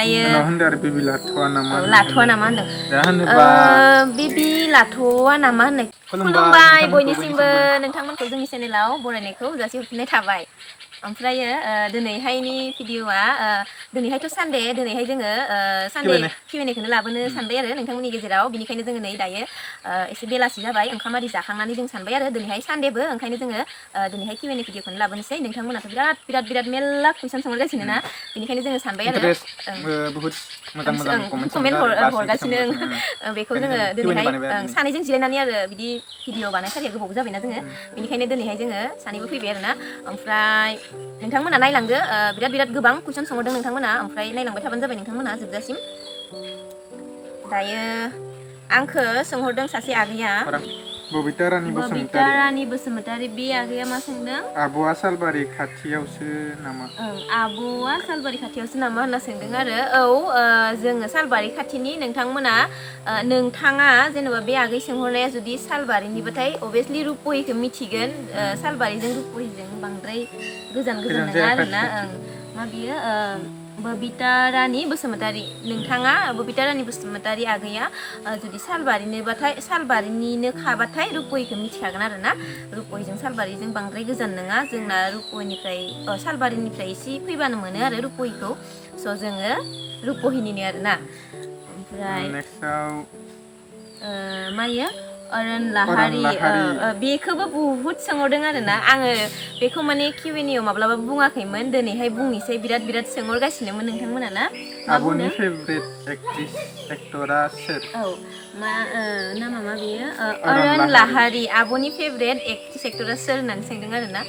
ओमफ्रायो होनदो आरो बेबि लाथ'वा नामा लाथ'वा नामा होनदों दा होनोबा बेबि लाथ'वा नामा होननाय खुलुमबाय बयनिसिमबो नोंथांमोनखौ जोंनि चेनेलाव बरायनायखौ जासिहरफिननाय थाबाय ओमफ्रायो दिनैहायनि भिडिअआ दिनैहायथ' सानडे दिनैहाय जोङो सानडे Q&Aखौनो लाबोनो सानबाय आरो नोंथांमोननि गेजेराव बिनिखायनो जोङो नै दायो एसे बेलासि जाबाय ओंखाम आरि जाखांनानै जों सानबाय आरो दिनैहाय सानडेबो ओंखायनो जोङो दिनैहाय Q&A भिडिअखौनो लाबोनोसै नोंथांमोनाथ' बिराद मेल्ला कुइसन सोंहरगासिनो ना बेनिखायनो जोङो सानबाय आरो बहुत मोजां कमेन्ट हरगासिनो बेखौ जोङो दिनैहाय सानैजों जिरायनानै आरो बिदि भिडिअ बानायथारिया गोबाव जाबायना जोङो बेनिखायनो दिनैहाय जोङो सानैबो फैबाय आरोना ओमफ्राय नोंथांमोना नायलांदो बिराद गोबां कुइसन सोंहरदों नोंथांमोना ओमफ्राय नायलांबाय थाबानो जाबाय नोंथांमोना जोबजासिम दायो आंखौ सोंहरदों सासे आगैया बबिता रानि बसुमतारी बे आगैया मा सोंदों आब'आ सालबारि खाथियावसो नामा आब'आ सालबारि खाथियावसो नामा होनना सोंदों आरो जोङो सालबारि खाथिनि नोंथाङा जेनेबा बे आगै सोंहरनाया जुदि सालबारिनिबाथाय अभियासलि रुप'हिखौ मिथिगोन सालबारिजों रुप'हिजों बांद्राय गोजान नङा आरोना मा बियो बबिता रानि बसुमतारी नोंथाङा बबिता रानि बसुमतारी आगैया जुदि सालबारिनिनो खाबाथाय रुप'हिखौ मिथिखागोन आरोना रुप'हिजों सालबारिजों बांद्राय गोजान नङा जोंना रुप'हिनिफ्राय सालबारिनिफ्राय एसे फैबानो मोनो आरो रुप'हिखौ स' जोङो रुप'हिनिनो आरोना ओमफ्राय मायो अरन लाहारि बेखौबो बुहुत सोंहरदों आरोना आङो बेखौ माने Q&Aआव माब्लाबा बुङाखैमोन दिनैहाय बुंनोसै बिराद सोंहरगासिनोमोन नोंथांमोना ना आब'नि फेभरेट एक्टरा सोर नामा मा बेयो अरन लाहारि आब'नि फेभरेट एक्टरा सोर होननानै सोंदों आरोना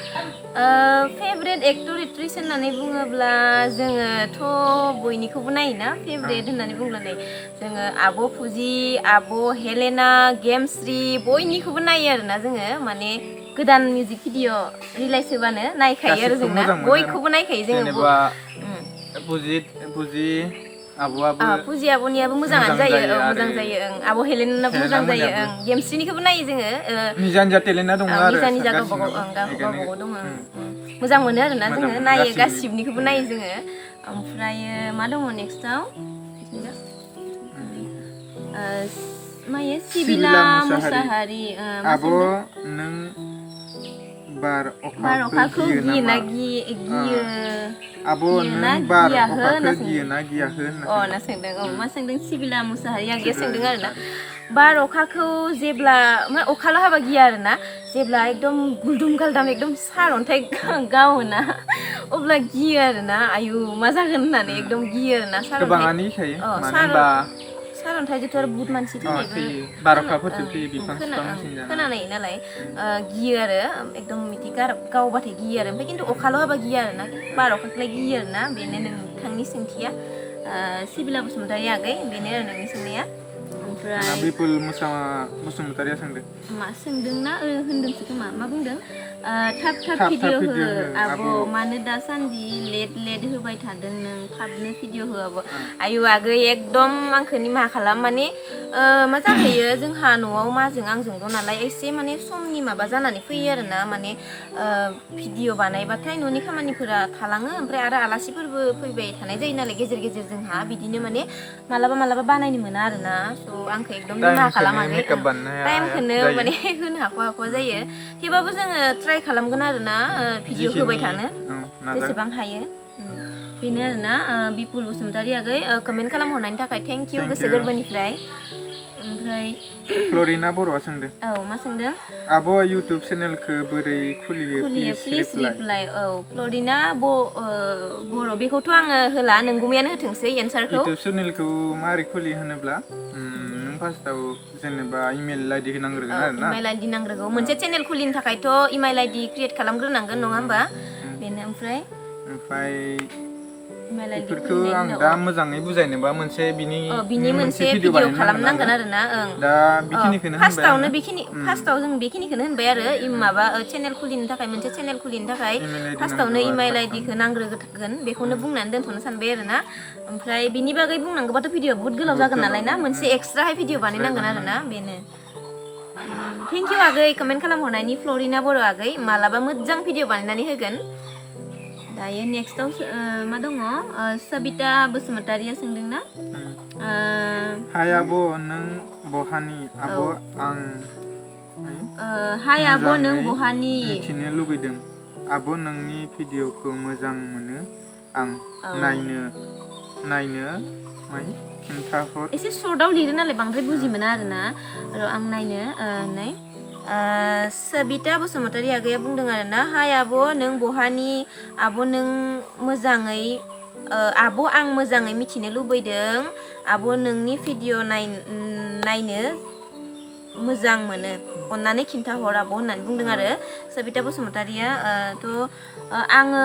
फेभरेट एक्टर एक्ट्रिस होननानै बुङोब्ला जोङोथ' बयनिखौबो नायोना फेभरेट होननानै बुङोब्ला नै जोङो आब' फुजि आब' हेलेना गेमस्रि बयनिखौबो नायो आरोना जोङो माने गोदान मिउजिक भिडिअ रिलाइज होबानो नायखायो आरो जोंना बयखौबो नायखायो जोङो फुजि आब'नियाबो मोजाङानो जायो मोजां जायो आब' हेलेनाबो मोजां जायो गेमस्रिनिखौबो नायो जोङो निजा टेलेन्टआ दङ आरो निजा गावबागाव दङ मोजां मोनो आरोना जोङो नायो गासिबनिखौबो नायो जोङो ओमफ्रायो मा दङ नेक्स्टआव मायो सिबिला मुसाहारि आब' नों बार अखाखौ गियोना गियो आब' नों बार अखाखौ गियोना गियाखो होनना सोंदों मा सोंदों सिबिला मुसाहारि आगैया सोंदों आरोना बार अखाखौ जेब्ला अखाल' हाबा गिया आरोना जेब्ला एकदम गुलदुम गालदाम एकदम सारअन्थाइ गावोना अब्ला गियो आरोना आयु मा जागोन होननानै एकदम गियो आरोना सारअन्थाइजोंथ' आरो बुहुत मानसि थैनायबो खोनानाय नालाय गियो आरो एकदम बिदि गावबाथाय गियो आरो ओमफ्राय खिन्थु अखाल' हाबा गियो आरोना बार अखाखौलाय गियो आरोना बेनो नोंथांनि सोंथिया सिबिला बसुमतारी आगै बेनो आरो नोंनि सोंनाया ओमफ्राय बिपुल बसुमतारिया सोंदों मा सोंदोंना होनदोंसो खोमा मा बुंदों थाब भिडिअ हो आब' मानो दासान्दि लेट होबाय थादों नों थाबनो भिडिअ हो आब' आयु आगै एकदम आंखौ निमाहा खालाम माने मा जाहैयो जोंहा न'आव माजों आंजोंल' नालाय एसे माने समनि माबा जानानै फैयो आरोना माने भिडिअ बानायबाथाय न'नि खामानिफोरा थालाङो ओमफ्राय आरो आलासिफोरबो फैबाय थानाय जायो नालाय गेजेर जोंहा बिदिनो माने मालाबा बानायनो मोना आरोना स' आंखौ एकदम निमाहा खालामाखै टाइमखौनो माने होनो हाख'वा जायो थेवबाबो जोङो ट्राइ खालामगोन आरोना भिडिअ होबाय थानो जेसेबां हायो बेनो आरोना बिपुल बसुमतारी आगै कमेन्ट खालामहरनायनि थाखाय थेंक इउ गोसो गोरबोनिफ्राय ओमफ्राय फ्लरिना बर'आ सोंदों मा सोंदों आब' इउटुब चेनेलखौ बोरै खुलियो प्लिज रिप्लाइ फ्लरिना बर' बेखौथ' आङो होला नोंगुमैयानो होथोंसै एन्सारखौ इउटुब चेनेलखौ मारै खुलियो होनोब्ला नों फार्स्टआव जेनेबा इमेल आइडि होनांग्रोगोन आरोना इमेल आइडि नांग्रोगौ मोनसे चेनेल खुलिनो थाखायथ' इमेल आइडि क्रिएट खालामग्रोनांगोन नङा होमबा बेनो ओमफ्राय बेफोरखौ आं दा मोजाङै बुजायनोबा मोनसे बिनि मोनसे भिडिअ खालामनांगोन आरोना दा बेखिनिखौनो फार्स्टआव जों बेखिनिखौनो होनबाय आरो माबा चेनेल खुलिनो थाखाय मोनसे चेनेल खुलिनो थाखाय फार्स्टआवनो इमेल आइडिखौ नांग्रोगोन बेखौनो बुंनानै दोनथ'नो सानबाय आरोना ओमफ्राय बिनि बागै बुंनांगौबाथ' भिडिअ बहुत गोलाव जागोन नालाय ना मोनसे एक्सट्राहाय भिडिअ बानायनांगोन आरोना बेनो थेंक इउ आगै कमेन्ट खालामहरनायनि फ्लरिना बर' आगै मालाबा मोजां भिडिअ बानायनानै होगोन दायो नेक्स्टआव मा दङ सबिता बसुमतारिया सोंदोंना हाय आब' नों बहानि आब' आं हाय आब' नों मोजाङै बहानि मिथिनो लुगैदों आब' नोंनि भिडिअखौ मोजां मोनो आं नायनो खिन्थाहर एसे सर्टआव लिरो नालाय बांद्राय बुजि मोना आरोना आं नायनो नै सबिता बसुमतारी आगैया बुंदों आरोना हाय आब' नों बहानि आब' नों मोजाङै आब' आं मोजाङै मिथिनो लुबैदों आब' नोंनि भिडिअ नायनो मोजां मोनो अन्नानै खिन्थाहर आब' होननानै बुंदों आरो सबिता बसुमतारिया आङो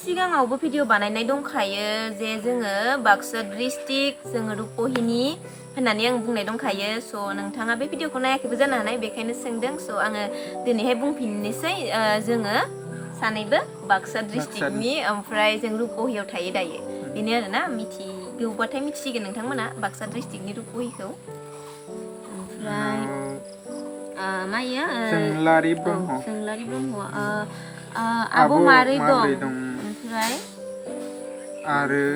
सिगाङावबो भिडिअ बानायनाय दंखायो जे जोङो बाक्सा डिस्ट्रिक्ट जोङो रुपहिनी होननानै आं बुंनाय दंखायो स' नोंथाङा बे भिडिअखौ नायाखैबो जानो हानाय बेखायनो सोंदों स' आङो दिनैहाय बुंफिननोसै जोङो सानैबो बाक्सा डिस्ट्रिक्टनि ओमफ्राय जों रुपहियाव थायो दायो बेनो आरोना मिथिगौबाथाय मिथिसिगोन नोंथांमोना बाक्सा डिस्ट्रिक्टनि रुपहिखौ ओमफ्राय मायो जोंलारि ब्रह्म जोंलारि ब्रह्म आब' मारै दं ओमफ्राय आरो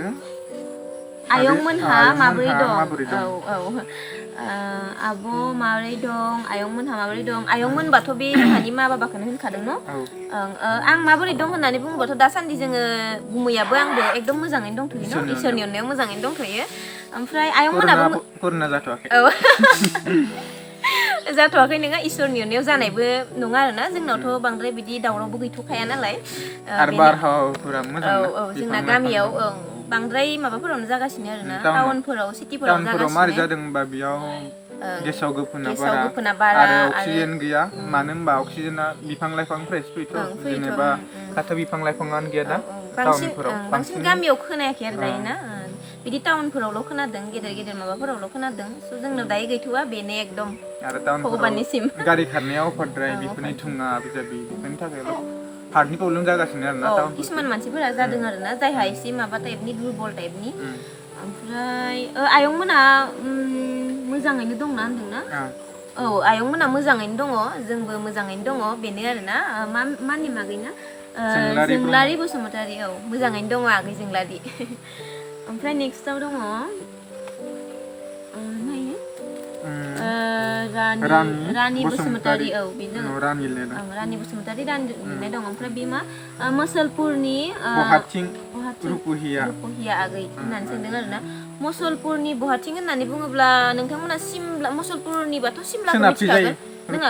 आयंमोनहा माबोरै दं आब' माबोरै दं आयंमोनहा माबोरै दं आयंमोनबाथ' बे जोंहानि मा बाबाखौनो होनखादों न' आं माबोरै दं होननानै बुङोबाथ' दासान्दि जोङो गुमैयाबो आंबो एकदम मोजाङैनो दंथ'यो न' इसोरनि अननायाव मोजाङैनो दंथ'यो ओमफ्राय आयंमोनाबो कर'ना जाथ'वाखै जाथ'वाखै नोङा इसोरनि अननायाव जानायबो नङा आरोना जोंनावथ' बांद्राय बिदि दावरावबो गैथ'खाया नालाय आरो बारहावाफोरा मोजां जोंना गामियाव बांद्राय माबाफोरावनो जागासिनो आरोना टाउनफोराव सिटिफोराव मारै जादों होनबा बेयाव गेसाव गोफोना बारा आरो अक्सिजेन गैया मानो होनबा अक्सिजेना बिफां लाइफांनिफ्रायसो फैयोथ' जेनेबा दाथ' बिफां लाइफाङानो गैया दा बांसिन गामियाव खोनायाखै आरो दायो ना बिदि टाउनफोरावल' खोनादों गेदेर गेदेर माबाफोरावल' खोनादों स' जोंनाव दायो गैथ'वा बेनो एकदम आरो टाउनफोराव गारि खारनाया अफारद्राय बेफोरनि धुङा बिजाबि बेफोरनि थाखायल' हार्टनि प्रब्लेम जागासिनो आरोना टाउनफोराव किसुमान मानसिफोरा जादों आरोना जायहा एसे माबा टाइपनि दुरबल टाइपनि ओमफ्राय आयंमोना मोजाङैनो दंना होनदोंना आयंमोना मोजाङैनो दङ जोंबो मोजाङैनो दङ बेनो आरोना मानि मागैना जोंलारि बसुमतारी मोजाङैनो दङ आगै जोंलारि ओमफ्राय नेक्स्टआव दङ रानि बसुमतारी बेजों रानि बसुमतारी रानि लिरनाय दं ओमफ्राय बे मा मुसलपुरनि रुपहिया आगै होननानै सोंदों आरोना मुसलपुरनि बहाथिं होननानै बुङोब्ला नोंथांमोना सिमला मुसलपुरनिबाथ' सिमलाखौ मिथिखागोन नङा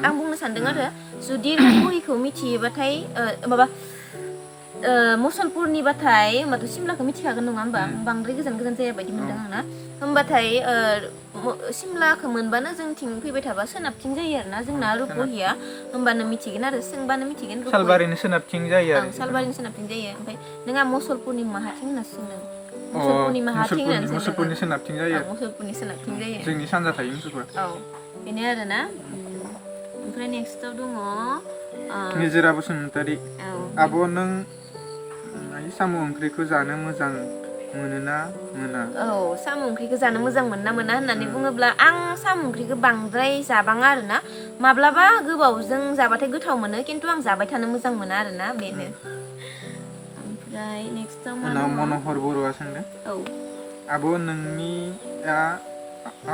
आं बुंनो सानदों आरो जुदि रुपहिखौ मिथियोबाथाय माबा मुसलपुरनिबाथाय होमबाथ' सिमलाखौ मिथिखागोन नङा होमबा बांद्राय गोजान गोजान जाया बायदि मोनदों आंना होमबाथाय सिमलाखौ मोनबानो जोंथिं फैबाय थाबा सोनाबथिं जायो आरोना जोंना रुपहिया होमबानो मिथिगोन आरो सोंबानो मिथिगोन सालबारिनि सोनाबथिं जायो आरो सालबारिनि सोनाबथिं जायो ओमफ्राय नोंहा मुसलपुरनि माहाथिं होनना सोंदों मुसलपुरनि माहाथिं होननानै सोंदों मुसलपुरनि सोनाबथिं जायो मुसलपुरनि सोनाबथिं जायो जोंनि सानजा थायो मुसलपुर बेनो आरोना ओमफ्राय नेक्स्टआव दङ निजोरा बसुमतारी आब' नों साम' ओंख्रिखौ जानो मोजां मोनोना मोना साम' ओंख्रिखौ जानो मोजां मोनना मोना होननानै बुङोब्ला आं साम' ओंख्रिखौ बांद्राय जाबाङा आरोना माब्लाबा गोबावजों जाबाथाय गोथाव मोनो खिन्थु आं जाबाय थानो मोजां मोना आरोना बेनो ओमफ्राय नेक्स्टआव मनहर बर'आ सोंदों आब'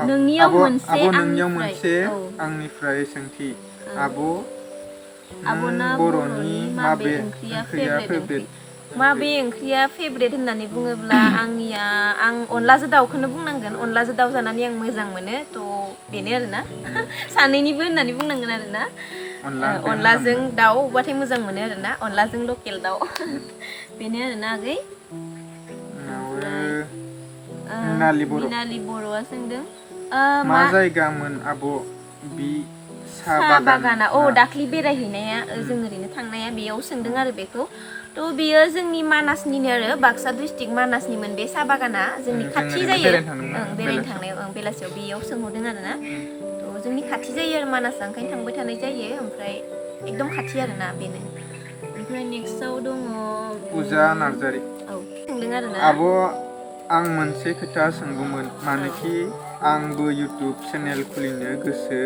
नोंनियाव मोनसे आंनिफ्राय सोंथि आब' बर'नि माबे ओंख्रिया फेभरेट माबे ओंख्रिया फेभरेट होननानै बुङोब्ला आं अनलाजों दाउखौनो बुंनांगोन अनलाजों दाउ जानानै आं मोजां मोनो थ' बेनो आरोना सानैनिबो होननानै बुंनांगोन आरोना अनलाजों दाउबाथाय मोजां मोनो आरोना अनलाजों लकेल दाउ बेनो आरोना आगै मिनालि बर'आ सोंदों मा जायगामोन आब' बि साहा बागाना दाख्लि बेरायहैनाया जों ओरैनो थांनाया बेयाव सोंदों आरो बेखौ थ' बेयो जोंनि मानासनिनो आरो बाक्सा डिस्ट्रिक्ट मानासनिमोन बे साहा बागाना जोंनि खाथि जायो बेरायनो थांनायाव बेलासियाव बेयाव सोंहरदों आरोना थ' जोंनि खाथि जायो आरो मानासआ ओंखायनो थांबाय थानाय जायो ओमफ्राय एकदम खाथि आरोना बेनो ओमफ्राय नेक्स्टआव दङ पुजा नार्जारि सोंदों आरोना आब' आं मोनसे खोथा सोंगौमोन मानोखि आंबो इउटुब चेनेल खुलिनो गोसो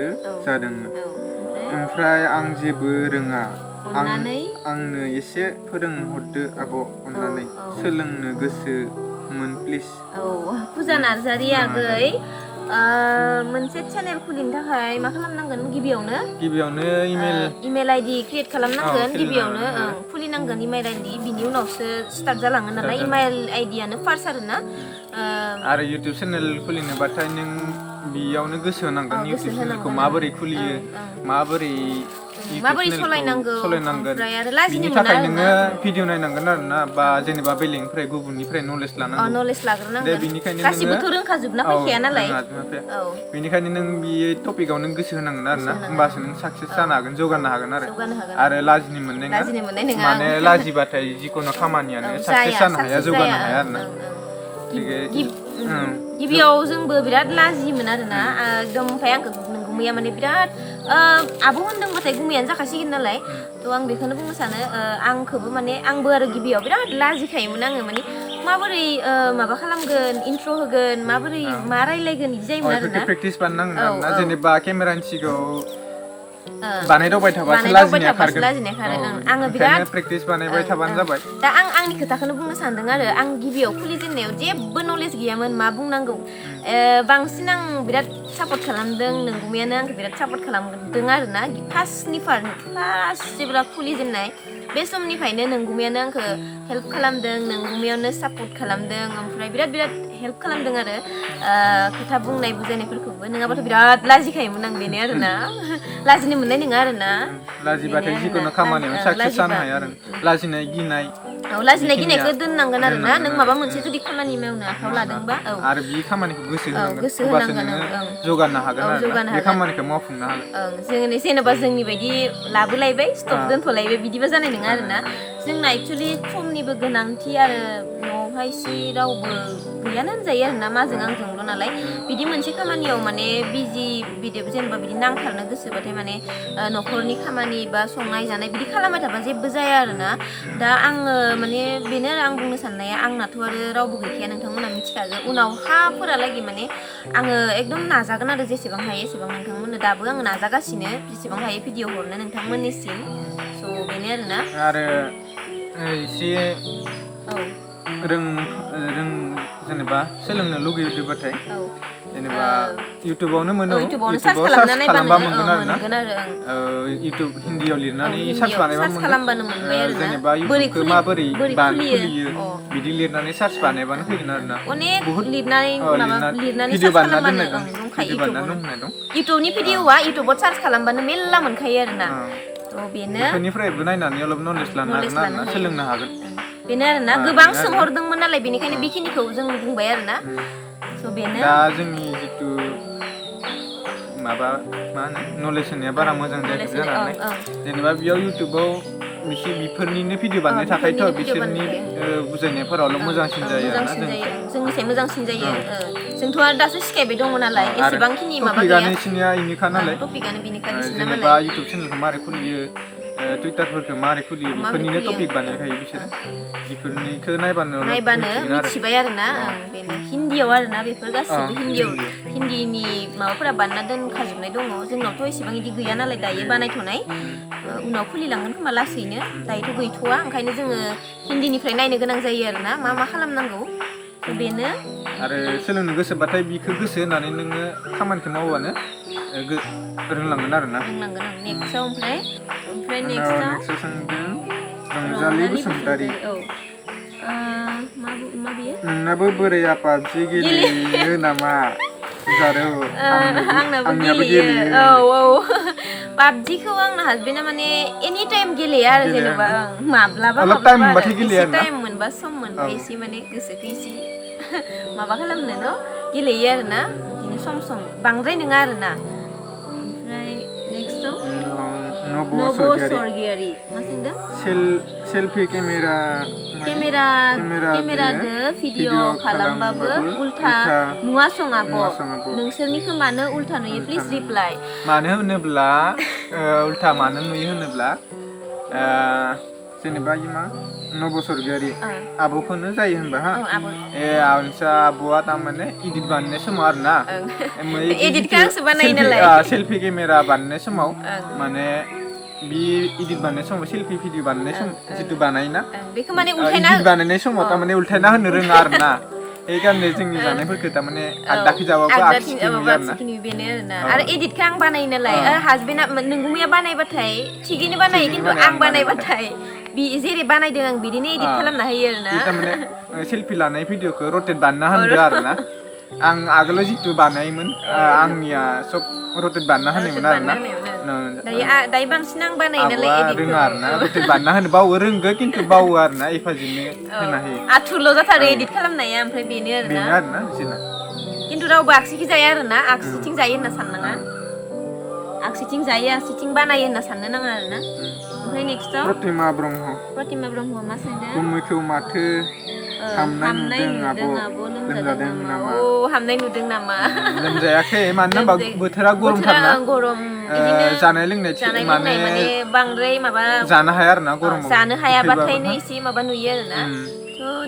जादोंमोन ओमफ्राय आं जेबो रोङा आंनो एसे फोरोंहरदो आब' अननानै सोलोंनो गोसोमोन प्लिज फुजा नार्जारि आगै मोनसे चेनेल खुलिनो थाखाय मा खालामनांगोन गिबियावनो इमेल आइडि क्रिएट खालामनांगोन गिबियावनो खुलिनांगोन इमेल आइडि बिनि उनावसो स्टार्ट जालाङो नालाय इमेल आइडियानो फार्स्ट आरोना आरो इउटिउब चेनेल खुलिनोबाथाय नों बेयावनो गोसो होनांगोन इउटिउब चेनेलखौ माबोरै खुलियो माबोरै सलायनांगोन ओमफ्राय आरो लाजिनो बिनि थाखाय नोङो भिडिअ नायनांगोन आरोना बा जेनेबा बेलेगनिफ्राय गुबुननिफ्राय नलेज लाग्रोनांगोन बेनिखायनो गासिबोथ' रोंखाजोबना फैखाया नालाय बेनिखायनो नों बे टपिकआव नों गोसो होनांगोन आरोना होमबासो नों साक्सेस जानो हागोन जौगानो हागोन आरो लाजिनो मोननाय नङा माने लाजिबाथाय जिखुनु खामानियानो साक्सेस जानो हाया जौगानो हाया आरोना गिबियाव जोंबो बिराद लाजियोमोन आरोना एकदम ओमफ्राय आंखौ गुमैया माने बिराद आब' होनदोंबाथाय गुमैयानो जाखासिगोन नालाय थ' आं बेखौनो बुंनो सानो आंखौबो माने आंबो आरो गिबियाव बिराद लाजिखायोमोन आङो माने माबोरै माबा खालामगोन इन्ट्र' होगोन माबोरै मा रायलायगोन बिदि जायोमोन आरोना प्रेक्टिस बानायनांगोन आरोना जेनेबा केमेरानि सिगाङाव बानायदावबाय थाबासो लाजिनाया खारगोन आङो बिराद प्रेक्टिस बानायबाय थाबानो जाबाय दा आं आंनि खोथाखौनो बुंनो सानदों आरो आं गिबियाव खुलिजेननायाव जेबो नलेज गैयामोन मा बुंनांगौ बांसिन आं बिराद सापर्ट खालामदों नोंगुमैयानो आंखौ बिराद सापर्ट खालामदों आरोना फार्स्ट जेब्ला खुलिजेननाय बे समनिफ्रायनो नोंगुमैयानो आंखौ हेल्प खालामदों नोंगुमैयानो सापर्ट खालामदों ओमफ्राय बिराद हेल्प खालामदों आरो खोथा बुंनाय बुजायनायफोरखौबो नङाबाथ' बिराद लाजिखायोमोन आं बेनो आरोना लाजिनो मोननाय नङा आरोना लाजिबाथाय जिखुनु खामानियाव साक्सेस जानो हाया आरो लाजिनाय गिनायखौ दोननांगोन आरोना नों माबा मोनसे जुदि खामानि मावनो आखायाव लादोंबा आरो बे खामानिखौ गोसो होनांगोन जौगानो हागोन आरो बे खामानिखौ मावफुंनो हागोन जेनेबा जोंनि बायदि लाबोलायबाय स्टप दोनथ'लायबाय बिदिबा जानाय नङा आरोना जोंना एक्सुवेलि समनिबो गोनांथि आरो न'आवहाय एसे रावबो गैयानो होनजायो आरोना माजों आंजोंल' नालाय बिदि मोनसे खामानियाव माने बिजि जेनेबा बिदि नांथारनो गोसोबाथाय माने न'खरनि खामानि बा संनाय जानाय बिदि खालामबाय थाबा जेबो जाया आरोना दा आङो माने बेनो आरो आं बुंनो साननाया आंनाथ' आरो रावबो गैखाया नोंथांमोना मिथिखागौ उनाव हाफोरालागै माने आङो एकदम नाजागोन आरो जेसेबां हायो एसेबां नोंथांमोननो दाबो आङो नाजागासिनो जेसेबां हायो भिडिअ हरनो नोंथांमोननिसिम स' बेनो आरोना आरो एसे जेनेबा सोलोंनो लुगैदोंबाथाय जेनेबा इउटुबावनो मोनो इउटुबाव सार्च खालामबा मोनगोन आरोना इउटुब हिन्दीयाव लिरनानै सार्च खालामबानो मोनबाय आरोना जेनेबा इउटुबखौ माबोरै खुलियो बिदि लिरनानै सार्च बानायबानो फैगोन आरोना अनेक लिरनानै सार्च खालामबानो दंखायो इउटुबनि भिडिअआ इउटुबाव सार्च खालामबानो मेल्ला मोनखायो आरोना बेफोरनिफ्रायबो नायनानै अलप नलेज लानो हागोन आरोना सोलोंनो हागोन बेनो आरोना गोबां सोंहरदोंमोन नालाय बेनिखायनो बेखिनिखौ जों बुंबाय आरोना स' बेनो दा जोंनि जितु माबा मा होनो नलेज होनाया बारा मोजां जायाखै जानानै जेनेबा बेयाव इउटुबाव बेफोरनिनो भिडिअ बानायनाय थाखायथ' बिसोरनि बुजायनायफोरावल' मोजांसिन जायो आरोना जोंनिसाय मोजांसिन जायो जोंथ' आरो दासो सिखायबाय दङ नालाय एसेबांखिनि माबा गैया टपिकआनो बेनिखा जेनेबा इउटुब चेनेलखौ मारै खुलियो टुइटारफोरखौ मारै खुलियो बेफोरनिनो टपिक बानायखायो बिसोरो बेफोरनिखौ नायबानो मिथिबाय आरोना बेनो हिन्दीयाव आरोना बेफोर गासिबो हिन्दीनि माबाफोरा बानायना दोनखाजोबनाय दङ जोंनावथ' एसेबां बिदि गैया नालाय दायो बानायथ'नाय उनाव खुलिलांगोन खोमा लासैनो दायोथ' गैथ'वा ओंखायनो जोङो हिन्दीनिफ्राय नायनो गोनां जायो आरोना मा खालामनांगौ बेनो आरो सोलोंनो गोसोबाथाय बिखौ गोसो होनानै नोङो खामानिखौ मावबानो रोंलांगोन आरोना नेक्स्टआव ओमफ्राय नेक्स्टआव सोंदों रंजालि बसुमतारी मा बियो नोंनाबो बोरै पाबजि गेलेयो नामा आंनाबो गेलेयो पाबजिखौ आंना हासबेन्डआ माने एनि टाइम गेलेया आरो जेनेबा माब्लाबा टाइम मोनबा सम मोनबा एसे माने गोसोखौ एसे माबा खालामनो न' गेलेयो आरोना बिदिनो सम बांद्राय नङा आरोना ओमफ्राय नेक्स्टआव नब' सरगियारि मा सोंदों सेल्फि केमेरादो भिडिअ खालामबाबो उल्था नुवासं आब' नोंसोरनिखौ मानो उल्था नुयो प्लिज रिप्लाइ मानो होनोब्ला उल्था मानो नुयो होनोब्ला जेनेबा मा नब' सरगियारि आब'खौनो जायो होनबा आब'आ थारमाने इडिट बानायनाय समाव आरोना एडिटखौ आंसो बानायो नालाय सेल्फि केमेरा बानायनाय समाव माने बि इदिट बानायनाय समाव सेल्फि भिडिअ बानायनाय समाव जितु बानायोना बेखौ माने उल्थायना इदिट बानायनाय समाव तारमाने उल्थायना होनो रोङा आरोना एखाने जोंनि बानायफोरखौ तारमाने आगदाखि जाबाबो आगसिथिं नुयो आरोना बेनो आरोना आरो एडिटखौ आं बानायो नालाय हासबेन्डआ नोंगुमैया बानायबाथाय थिगैनो बानायो खिन्थु आं बानायबाथाय बि जेरै बानायदों आं बिदिनो एडिट खालामना होयो आरोना तारमाने सेल्फि लानाय भिडिअखौ रटेट बानायना होनदो आरोना आं आगोलाव जितु बानायोमोन आंनिया सब रटेट बानायना होनायमोन आरोना दायो बांसिन आं बानायो नालाय एडिट रोङा आरोना रटेट बानायना होनो बावो रोंगो खिन्थु बावो आरोना एफाजिनो होना होयो आथुरल' जाथारो एडिट खालामनाया ओमफ्राय बेनो आरोना बिसोरना खिन्थु रावबो आगसिखि जाया आरोना आगसिथिं जायो होनना साननाङा आगसिथिं जायो आगसिथिं बानायो होनना साननो नाङा आरोना ओमफ्राय नेक्स्टआव प्रतिमा ब्रह्म मा सोंदों गुमैखौ माथो हामनाय नुदों आब' लोमजादों नामा हामनाय नुदों नामा लोमजायाखै मानोना बोथोरा गरमथारना गरम जानाय लोंनाय माने बांद्राय माबा जानो हाया आरोना गरमाव जानो हायाबाथायनो एसे माबा नुयो आरोना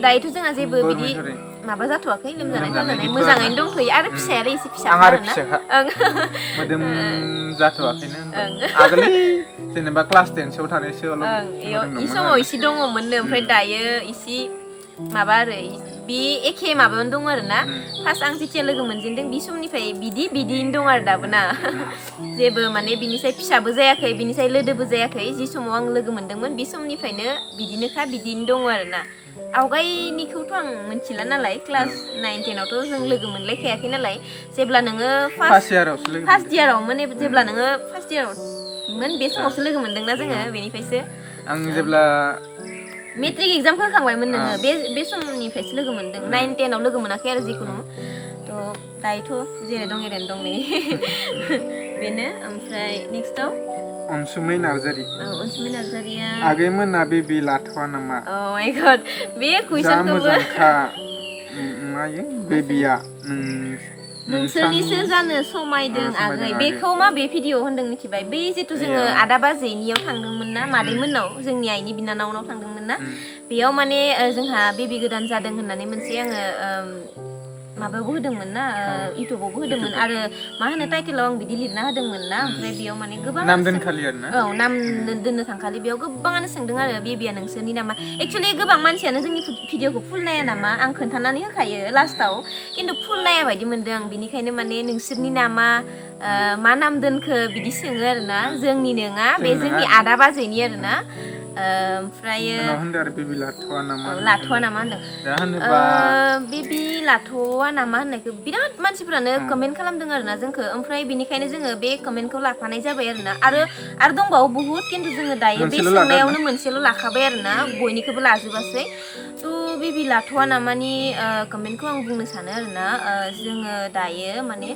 दायोथ' जोंहा जेबो बिदि माबा जाथ'वाखै लोमजानाय मोजाङैनो दंथ'यो आरो फिसायालाय एसे फिसा आरोना मोदोम जाथ'वाखैनो आगोलै जेनेबा क्लास 10 सोआव थानायसोआवल' इ समाव एसे दङमोननो ओमफ्राय दायो एसे माबा आरो बे एखे माबायावनो दं आरोना फार्स्ट आं जेथिया लोगो मोनजेनदों बे समनिफ्राय बिदियैनो दं आरो दाबो ना जेबो माने बिनिसाय फिसाबो जायाखै बिनिसाय लोदोबो जायाखै जि समाव आं लोगो मोनदोंमोन बे समनिफ्रायनो बिदियैनो दङ आरोना आवगायनिखौथ' आं मिथिला नालाय क्लास 9 10 आवथ' जों लोगो मोनलायखायाखै नालाय जेब्ला नोङो फार्स्ट इयारावमोन जेब्ला नोङो फार्स्ट इयारावमोन बे समावसो लोगो मोनदोंना जोङो बेनिफ्रायसो आं जेब्ला मेट्रिक एग्जाम होखांबायमोन नोङो बे समनिफ्रायसो लोगो मोनदों 9 10 आव लोगो मोनाखै आरो जिखुनु थ' दायोथ' जेरै दं एरैनो दं नै बेनो ओमफ्राय नेक्स्टआव अनसुमै नार्जारिया आगैमोना बेबि लाथ'वा नामा माय गड बे कुइसनखौबो मोजांखा मायो बेबिया नोंसोरनिसो जानो समायदों आगै बेखौ माबे भिडिअ होनदों मिथिबाय बै जितु जोङो आदा बाजैनियाव थांदोंमोन ना मादैमोननाव जोंनि आइनि बिनानावनाव थांदोंमोन ना बेयाव माने जोंहा बेबि गोदान जादों होननानै मोनसे आङो माबायावबो होदोंमोन ना इउटुबावबो होदोंमोन आरो मा होनो टाइटेलाव आं बिदि लिरना होदोंमोन ना ओमफ्राय बेयाव माने गोबां नाम दोनखालि आरोना नाम दोननो थांखालि बेयाव गोबाङानो सोंदों आरो बेबिया नोंसोरनि नामा एक्चुअलि गोबां मानसियानो जोंनि भिडिअखौ फुल नाया नामा आं खोन्थानानै होखायो लास्टाव खिन्थु फुल नाया बायदि मोनदों आं बिनिखायनो माने नोंसोरनि नामा मा नाम दोनखो बिदि सोङो आरोना जोंनि नङा बे जोंनि आदा बाजैनि आरोना ओमफ्रायो लाथ'वा नामा होनदों बेबि लाथ'वा नामा होननायखौ बिराद मानसिफोरानो कमेन्ट खालामदों आरोना जोंखौ ओमफ्राय बिनिखायनो जोङो बे कमेन्टखौ लाफानाय जाबाय आरोना आरो दंबावो बुहुत खिन्थु जोङो दायो बे सोंनायावनो मोनसेल' लाखाबाय आरोना बयनिखौबो लाजोबासै थ' बेबि लाथ'वा नामानि कमेन्टखौ आं बुंनो सानो आरोना जोङो दायो माने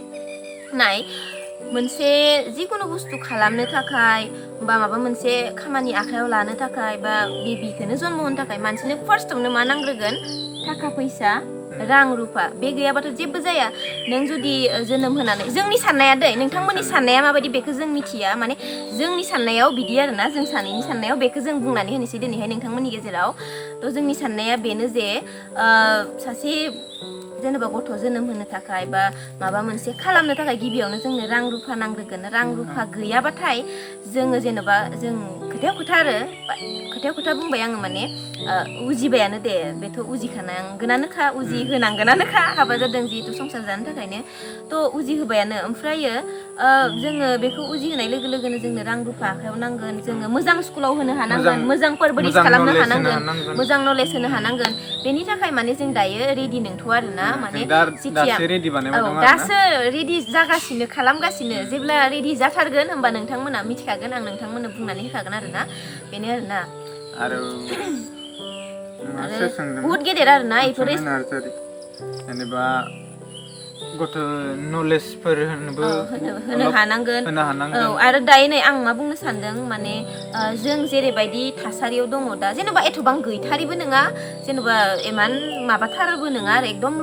मोनसे जिखुनु बुस्थु खालामनो थाखाय बा माबा मोनसे खामानि आखायाव लानो थाखाय बा बेबिखौनो जन्म होनो थाखाय मानसिनो फार्स्टआवनो मा नांग्रोगोन थाखा फैसा रां रुफा बे गैयाबाथ' जेबो जाया नों जुदि जोनोम होनानै जोंनि साननाया दै नोंथांमोननि साननाया माबायदि बेखौ जों मिथिया माने जोंनि साननायाव बिदि आरोना जों सानैनि साननायाव बेखौ जों बुंनानै होनोसै दिनैहाय नोंथांमोननि गेजेराव थ' जोंनि साननाया बेनो जे सासे जेनेबा गथ' जोनोम होनो थाखाय बा माबा मोनसे खालामनो थाखाय गिबियावनो जोंनो रां रुफा नांग्रोगोन रां रुफा गैयाबाथाय जोङो जेनेबा जों खोथायाव खोथा बुंबाय आङो माने उजिबायानो दे बेथ' उजिखानांगोनानोखा उजि होनांगोनानोखा हाबा जादों जिहेतु संसार जानो थाखायनो थ' उजि होबायानो ओमफ्रायो जोङो बेखौ उजि होनाय लोगो लोगोनो जोंनो रां रुफा आखायाव नांगोन जोङो मोजां स्कुलाव होनो हानांगोन मोजां परवरिश खालामनो हानांगोन मोजां नलेज होनो हानांगोन बेनि थाखाय माने जों दायो रेडि नंथ'आ आरोना माने दासो रेडि जागासिनो खालामगासिनो जेब्ला रेडि जाथारगोन होमबा नोंथांमोना मिथिखागोन आं नोंथांमोननो बुंनानै होखागोन आरोना बेनो आरोना आरो बुहुत गेदेर आरोना इफोर जेनेबा गथ' नलेजफोर होनो हानांगोन आरो दायो नै आं मा बुंनो सानदों माने जों जेरैबायदि थासारियाव दङ दा जेनेबा एथबां गैथारिबो नङा जेनेबा इमान माबाथारबो नङा आरो एकदम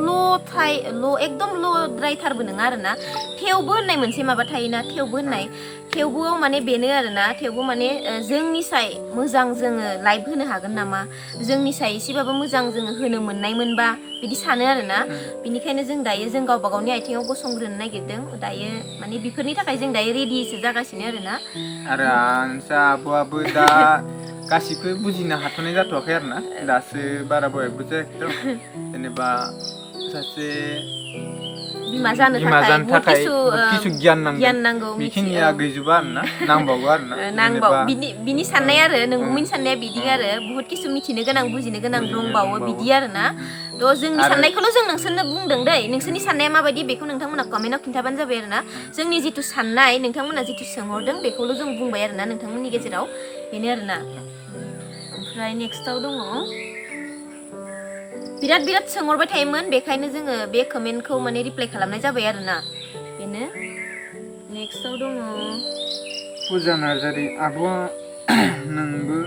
एकदम ल'द्रायथारबो नङा आरोना थेवबो होननाय मोनसे माबा थायोना थेवबो होननाय थेवबो माने बेनो आरोना थेवबो माने जोंनि साय मोजां जोङो लाइभ होनो हागोन नामा जोंनि साय एसेबाबो मोजां जोङो होनो मोननायमोनबा बिदि सानो आरोना बिनिखायनो जों दायो जों गावबा गावनि आथिङाव गसंग्रोनो नागिरदों दायो माने बेफोरनि थाखाय जों दायो रेडिसो जागासिनो आरोना आरो आंसा आब'आबो दा गासिबो बुजिनो हाथ'नाय जाथ'वाखै आरोना दासो बारा बयबो जायाखै जेनेबा सासे बिमा जानो थाखाय किसु गियान नांगौ बेखिनिया गैजोबा आरोना नांबावगौ आरोना नांबाव बिनि साननाय आरो नोंगुमैनि साननाया बिदि आरो बहुत किसु मिथिनो गोनां बुजिनो गोनां दंबावो बिदि आरोना थ' जोंनि साननायखौल' जों नोंसोरनो बुंदों दै नोंसोरनि साननाया माबायदि बेखौ नोंथांमोना कमेन्टआव खिन्थाबानो जाबाय आरोना जोंनि जिथु साननाय नोंथांमोना जिथु सोंहरदों बेखौल' जों बुंबाय आरोना नोंथांमोननि गेजेराव बेनो आरोना ओमफ्राय नेक्स्टआव दङ बिराद सोंहरबाय थायोमोन बेखायनो जोङो बे कमेन्टखौ माने रिप्लाइ खालामनाय जाबाय आरोना बेनो नेक्स्टआव दङ फुजा नार्जारि आब'आ नोंबो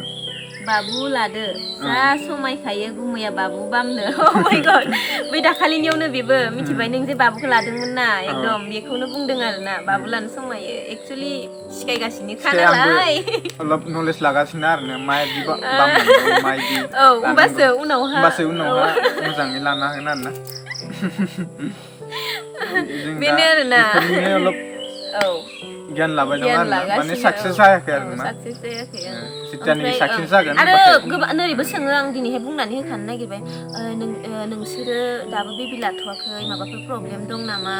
बाबु लादो जा समायखायो गुमैया बाबु बामनो अ माय गड बै दाखालिनियावनो बेबो मिथिबाय नों जे बाबुखौ लादोंमोन ना एकदम बेखौनो बुंदों आरोना बाबु लानो समायो एक्चुअली सिखायगासिनोखा नालाय अलप नलेज लागासिनो आरोना मायदि बामनांगौ मायदि औ होमबासो उनावहा मोजाङै लानो हागोन आरोना बेनो आरोना अलप औ गियान लाबाय दं आरोना माने साक्सेस जायाखै आरोना साक्सेस जायाखै जितियानि साक्सेस जागोन आरो गोबां नोरैबो सोङो आं दिनैहाय बुंनानै होखानो नागिरबाय नोंसोरो दाबो बेबि लाथ'वाखै माबाफोर प्रब्लेम दं नामा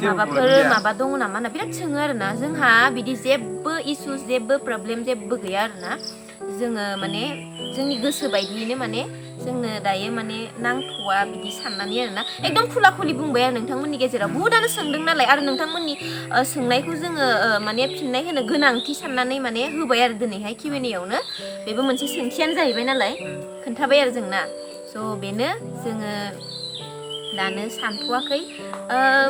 माबाफोर माबा दङ नामा होनना बिराद सोङो आरोना जोंहा बिदि जेबो इसुस जेबो प्रब्लेम जेबो गैया आरोना जोङो माने जोंनि गोसो बायदियैनो माने जोंनो दायो माने नांथ'वा बिदि साननानै आरोना एकदम खुला खुलि बुंबाय आरो नोंथांमोननि गेजेराव बुहुदानो सोंदों नालाय आरो नोंथांमोननि सोंनायखौ जोङो माने फिननाय होनो गोनांथि साननानै माने होबाय आरो दिनैहाय Q&Aयावनो बेबो मोनसे सोंथियानो जाहैबाय नालाय खोन्थाबाय आरो जोंना स' बेनो जोङो दानो सानथ'वाखै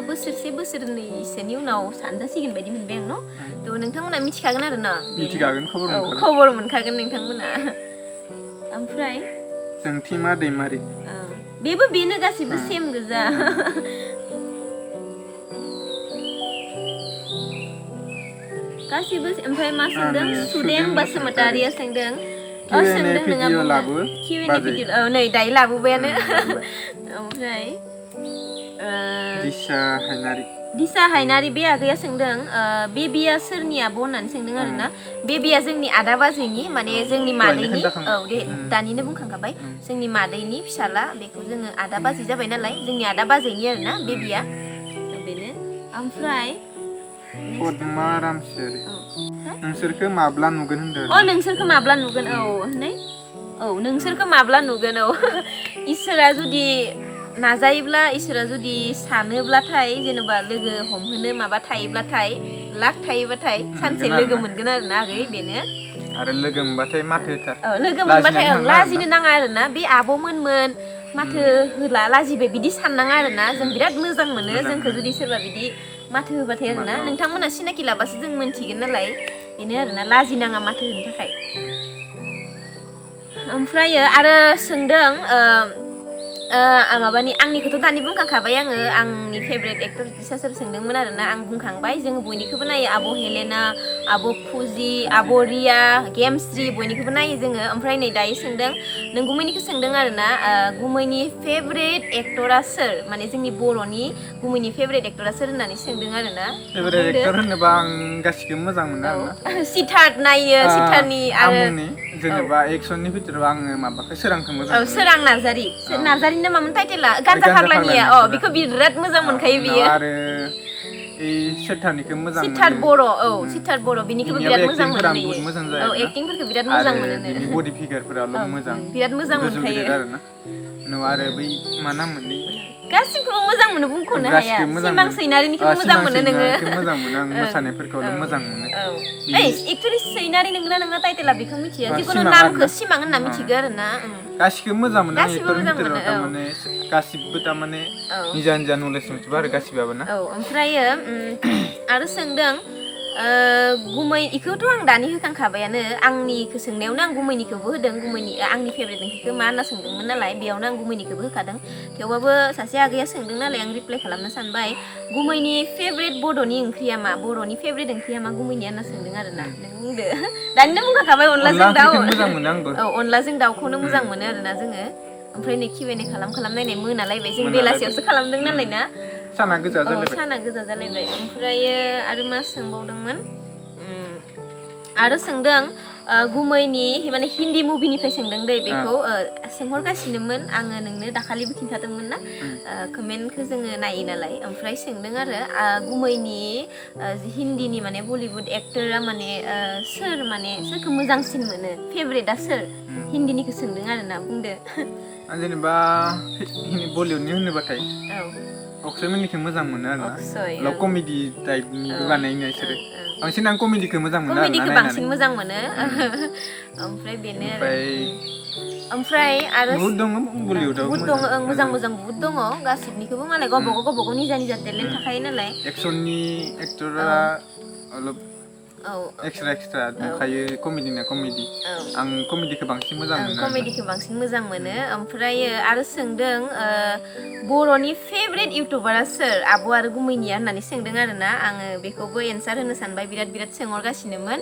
बोसोरसे बोसोरनैसोनि उनाव सानजासिगोन बायदि मोनबाय आं न' थ' नोंथांमोना मिथिखागोन आरो ना खबर मोनखागोन नोंथांमोना ओमफ्राय जोंथिमा दैमारि बेनो गासिबो सेम गोजा गासिबो ओमफ्राय मा सोंदों सुदेम बसुमतारिया सोंदों सोंदों नङा Q&A भिडिअ नै दायो लाबोबायानो ओमफ्राय दिसा हायनारि बे आगैया सोंदों बेबिया सोरनि आब' होननानै सोंदों आरोना बेबिया जोंनि आदा बाजैनि माने जोंनि मादैनि औ दे दानिनो बुंखांखाबाय जोंनि मादैनि फिसाला बेखौ जोङो आदा बाजै जाबाय नालाय जोंनि आदा बाजैनि आरोना बेबिया बेनो ओमफ्राय पद्मा रामसियारि नोंसोरखौ माब्ला नुगोन होनदों नोंसोरखौ माब्ला नुगोन नोंसोरखौ माब्ला नुगोन इसोरा जुदि नाजायोब्ला इसोरा जुदि सानोब्लाथाय जेनेबा लोगो हमहोनो माबा थायोब्लाथाय लाख थायोबाथाय सानसे लोगो मोनगोन आरोना आगै बेनो आरो लोगो मोनबाथाय माथो होथार लोगो मोनबाथाय लाजिनो नाङा आरोना बे आब'मोनमोन माथो होला लाजिबाय बिदि साननाङा आरोना जों बिराद मोजां मोनो जोंखौ जुदि सोरबा बिदि माथो होबाथाय आरोना नोंथांमोना सिनाखि लाबासो जों मोनथिगोन नालाय बेनो आरोना लाजिनाङा माथो होनो थाखाय ओमफ्रायो आरो सोंदों माबानि आंनिखौथ' दानि बुंखांखाबाय आङो आंनि फेभरेट एक्टर सोर सोंदोंमोन आरोना आं बुंखांबाय जोङो बयनिखौबो नायो आब' हेलेना आब' फुजि आब' रिया गेमस्रि बयनिखौबो नायो जोङो ओमफ्राय नै दायो सोंदों नों गुमैनिखौ सोंदों आरोना गुमैनि फेभरेट एक्टरा सोर माने जोंनि बर'नि गुमैनि फेभरेट एक्टरा सोर होननानै सोंदों आरोना फेभरेट एक्टर होनोबा आं गासिखौबो मोजां मोनो आरोना सिद्धार्थ नायो सिद्धार्थनि आरो जेनेबा एक्सननि भितराव आङो माबाखौ सोरांखौ मोजां मोनो सोरां नार्जारिना मामोन टाइटेला गानजा फाग्लानिया बेखौ बिराद मोजां मोनखायो बियो आरो सिद्धार्थनिखौ मोजां मोनो सिद्धार्थ बर' बिनिखौबो बिराद मोजां मोनो एक्टिंफोरखौ बिराद मोजां मोनो बडि फिगारफोराल' मोजां बिराद मोजां मोनखायो आरोना आरो बै मा नाम मोनलै गासिखौबो मोजां मोनो बुंख'नो हाया सिमां सैनारिनिखौबो मोजां मोनो नोङो मोजां मोनो आं मोसानायफोरखौल' मोजां मोनो एक्चुअली सैनारि नोंगोना नोङा टाइटेला बेखौ मिथिया जिखुनु नामखौ सिमां होनना मिथिगो आरोना गासिखौबो मोजां मोनो आं एक्टरनि भितराव थारमाने गासिबो तारमाने निजा निजा नलेज मोनजोबो आरो गासिबाबो ना ओमफ्रायो आरो सोंदों गुमै इखौथ' आं दानि होखांखाबायानो आंनिखौ सोंनायावनो आं गुमैनिखौबो होदों गुमैनि आंनि फेभरेट ओंख्रिखौ मा होनना सोंदोंमोन नालाय बेयावनो आं गुमैनिखौबो होखादों थेवबाबो सासे आगैया सोंदों नालाय आं रिप्लाइ खालामनो सानबाय गुमैनि फेभरेट बड'नि ओंख्रिया मा बर'नि फेभरेट ओंख्रिया मा गुमैनिया होनना सोंदों आरोना नों बुंदो दानिनो बुंखाबाय अनलाजों दाउ मोजां मोनो आंबो औ अनलाजों दाउखौनो मोजां मोनो आरोना जोङो ओमफ्राय नै Q&A खालामनायनाय मोनालायबाय जों बेलासियावसो खालामदों नालाय ना साना गोजा जालायबाय साना गोजा जालायबाय ओमफ्रायो आरो मा सोंबावदोंमोन आरो सोंदों गुमैनि माने हिन्दी मुभिनिफ्राय सोंदों दै बेखौ सोंहरगासिनोमोन आङो नोंनो दाखालिबो खिन्थादोंमोन ना कमेन्टखौ जोङो नायो नालाय ओमफ्राय सोंदों आरो गुमैनि हिन्दीनि माने बलिउड एक्टरा माने सोर माने सोरखौ मोजांसिन मोनो फेभरेटआ सोर हिन्दीनिखौ सोंदों आरोना बुंदो जेनेबा बलिउडनि होनोबाथाय अक्षय मोननिखौ मोजां मोनो आरोना लाव कमेडि टाइपनि बानायनाय बिसोरो बांसिन आं कमेडिखौ मोजां मोनो आरोना कमेडिखौ बांसिन मोजां मोनो ओमफ्राय बेनो ओमफ्राय आरो बहुत दङ बलिउडआव बहुत दङ मोजां मोजां बहुत दङ गासिबनिखौबो मालाय गावबा गाव निजा निजा टेलेन्ट थाखायो नालाय एक्सननि एक्टरा अलप एक्सट्रा दंखायो कमेडिना कमेडि आं कमेडिखौ बांसिन मोजां मोनो कमेडिखौ बांसिन मोजां मोनो ओमफ्राय आरो सोंदों बर'नि फेभरेट इउटुबारा सोर आब' आरो गुमैनिया होननानै सोंदों आरोना आङो बेखौबो एन्सार होनो सानबाय बिराद सोंहरगासिनोमोन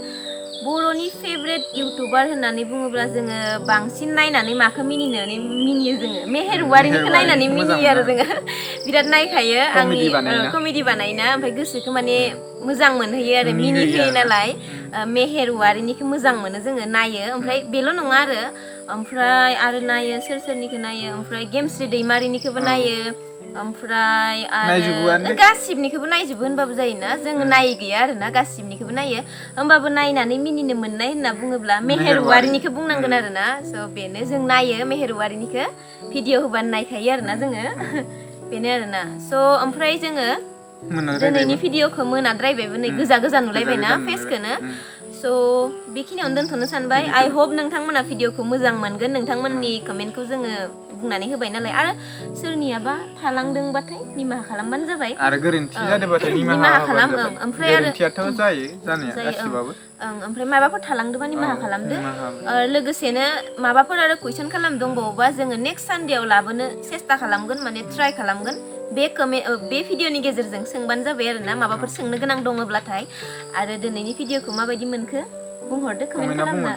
बर'नि फेभरेट इउटुबार होननानै बुङोब्ला जोङो बांसिन नायनानै माखौ मिनियो जोङो मेहेर औवारिनिखौ नायनानै मिनियो आरो जोङो बिराद नायखायो आंनि कमेडि बानायना ओमफ्राय गोसोखौ माने मोजां मोनहैयो आरो मिनिहोयो नालाय मेहेर औवारिनिखौ मोजां मोनो जोङो नायो ओमफ्राय बेल' नङा ओमफ्राय आरो नायो सोरनिखौ नायो ओमफ्राय गेमस्रि दैमारिनिखौबो नायो ओमफ्राय आरो गासिबनिखौबो नायजोबो होनबाबो जायोना जोङो नायै गैया आरोना गासिबनिखौबो नायो होमबाबो नायनानै मिनिनो मोननाय होनना बुङोब्ला मेहेर औवारिनिखौ बुंनांगोन आरोना स' बेनो जों नायो मेहेर औवारिनिखौ भिडिअ होबानो नायखायो आरोना जोङो बेनो आरोना स' ओमफ्राय जोङो दिनैनि भिडिअखौ मोनाद्रायबायबो नै गोजा नुलायबायना फेसखौनो स' बेखिनियावनो दोनथ'नो सानबाय आइ होप नोंथांमोना भिडिअखौ मोजां मोनगोन नोंथांमोननि कमेन्टखौ जोङो बुंनानै होबाय नालाय आरो सोरनियाबा थालांदोंबाथाय निमाहा खालामबानो जाबाय आरो गोरोन्थि जादोंबाथाय निमाहा खालाम ओमफ्राय आरो गोरोन्थियाथ' जायो जानाया गासिबाबो ओमफ्राय माबाफोर थालांदोंबा निमाहा खालामदो लोगोसेनो माबाफोर आरो कुइसन खालाम दंबावोबा जोङो नेक्स्ट सानडेआव लाबोनो सेस्था खालामगोन माने ट्राइ खालामगोन बे भिडिअनि गेजेरजों सोंबानो जाबाय आरोना माबाफोर सोंनो गोनां दङब्लाथाय आरो दिनैनि भिडिअखौ माबायदि मोनखो बुंहरदो कमेन्ट खालामना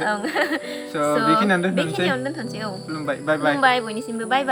बेखिनियावनो दोनथ'नोसै खुलुमबाय बाय बयनिसिमबो बाय